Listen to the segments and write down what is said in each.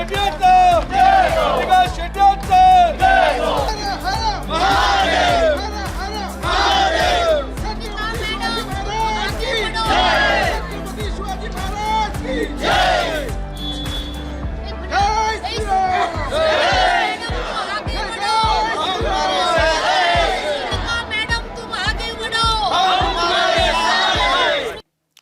शेट्यांचा, श्रुतिका शेट्यांचा. महादेव. शिवाजी महाराज की जय. जय श्रीराम.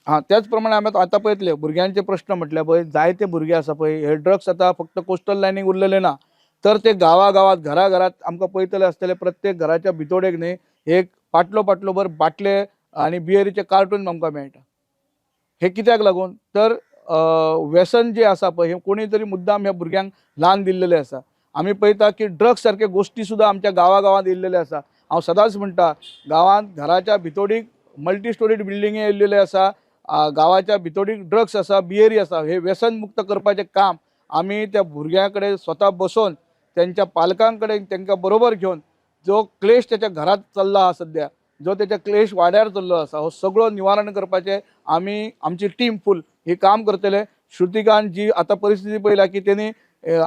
हां, त्याच प्रमाणे आमी आतां पळयतले भुरग्यांचे प्रश्न म्हटल्यार पळय जायते भुरगे आसा पळय, हे ड्रग्स आतां फक्त कोस्टल लायनीक उरलेले ना, तर ते गांवागांवांत घराघरात आमकां पळयतले आसतले. प्रत्येक घराच्या भितोडेक न्ही एक पाटलो पाटलोभर बाटले आनी बियरीचे कार्टून आमकां मेळटा. हे कित्याक लागून तर व्यसन जे आसा पळय हे कोणी तरी मुद्दाम ह्या भुरग्यांक ल्हान दिल्लेले आसा. आमी पळयता की ड्रग्स सारखे गोश्टी सुद्दां आमच्या गांवागांवांत येयल्लेले आसा. हांव सदांच म्हणटा, गांवांत घराच्या भितोडीक मल्टी स्टोरीड बिल्डिंगे येयल्लेले आसा, गांवाच्या भितोडीक ड्रग्स आसा, बियरी आसा. हे व्यसन मुक्त करपाचें काम आमी त्या भुरग्यां कडेन स्वता बसोवन तेंच्या पालकां कडेन तांकां बरोबर घेवन जो क्लेश त्याच्या घरात चल्ला आसा सद्या, जो त्याच्या क्लेश वाड्यार चल्लो आसा, हो सगळो निवारण करपाचें आमी आमची टीम फूल ही काम करतले. श्रुतिकान जी आतां परिस्थिती पळयल्या की तेणी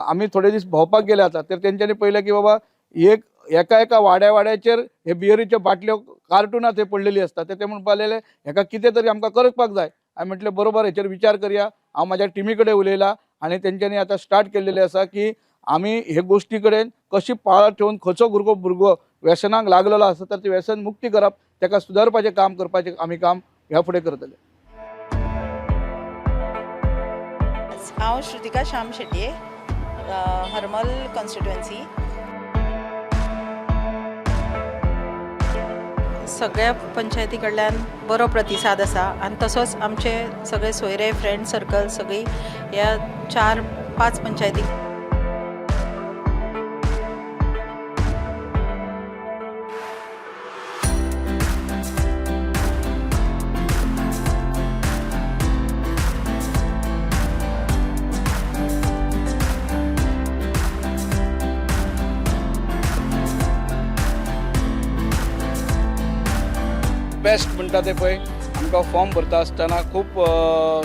आमी थोडे दीस भोंवपाक गेले आतां, तर तेंच्यांनी पळयलें की बाबा एक एका एका वाड्या वाड्याचेर हे बियरीच्यो बाटल्यो कार्टुनां थंय पडलेली आसता. ते म्हणपाक लागले हेका कितें तरी आमकां करपाक जाय. हांवें म्हटलें बरोबर, हेचेर विचार करया. हांव म्हाज्या टिमी कडेन उलयलां आनी तेंच्यांनी आतां स्टार्ट केल्लेलें आसा की आमी हे गोश्टी कडेन कशी पाळत ठेवन खंयचो भुरगो व्यसनाक लागलेलो आसा तर ते व्यसन मुक्ती करप, ताका सुदारपाचें काम करपाचें आमी काम ह्या फुडें करतले. हांव श्रुतिका श्याम शेटये, हरमल कॉन्स्टिट्युएन्सी. सगळ्या पंचायती कडल्यान बरो प्रतिसाद आसा आनी तसोच आमचे सगळे सोयरे, फ्रेंड सर्कल सगळी ह्या 4-5 पंचायती बेस्ट म्हणटा ते पळय आमकां फॉर्म भरता आसतना खूब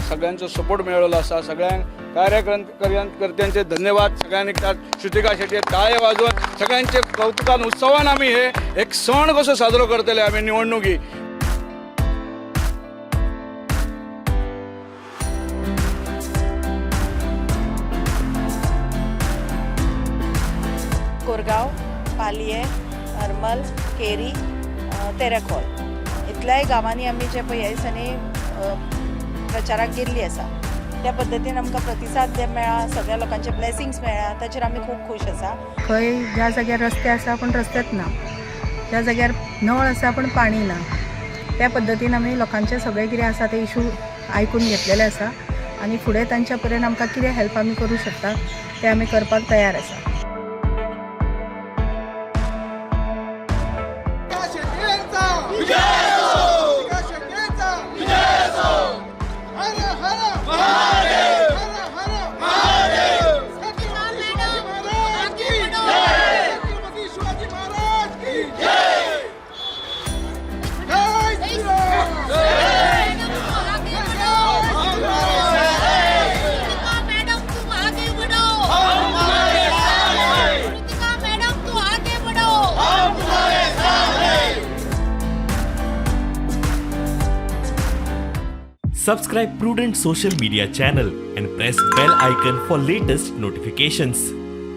सगळ्यांचो सपोर्ट मेळ्ळो आसा. सगळ्यांक कार्यकर्त्यांचे धन्यवाद. सगळ्यांनी श्रुतिका शेट्ये टाळे वाजोवन सगळ्यांचे कौतुकान उत्सवान आमी हे एक सण कसो साजरो करतले आमी निवडणुकी. कोरगांव, पालये, हरमल, केरी, तेरेखोल इतल्याय गांवांनी आमी जे पळय ह्या दिसांनी प्रचाराक गेल्ली आसा. त्या पद्दतीन आमकां प्रतिसाद जे मेळ्ळा, सगळ्या लोकांचे ब्लेसिंग्स मेळ्ळा, ताचेर आमी खूब खूश आसा. खंय ज्या जाग्यार रस्ते आसा पूण रस्तेच ना, ज्या जाग्यार नळ आसा पूण पाणी ना, त्या पद्दतीन आमी लोकांचे सगळे कितें आसा ते इशू आयकून घेतलेले आसा आनी फुडें तांच्या पर्यंत आमकां कितें हेल्प आमी करूं शकता तें आमी करपाक तयार आसा. शिवाजी महाराज की जय. जय Shriram. Subscribe Prudent Social Media channel and press bell icon for latest notifications.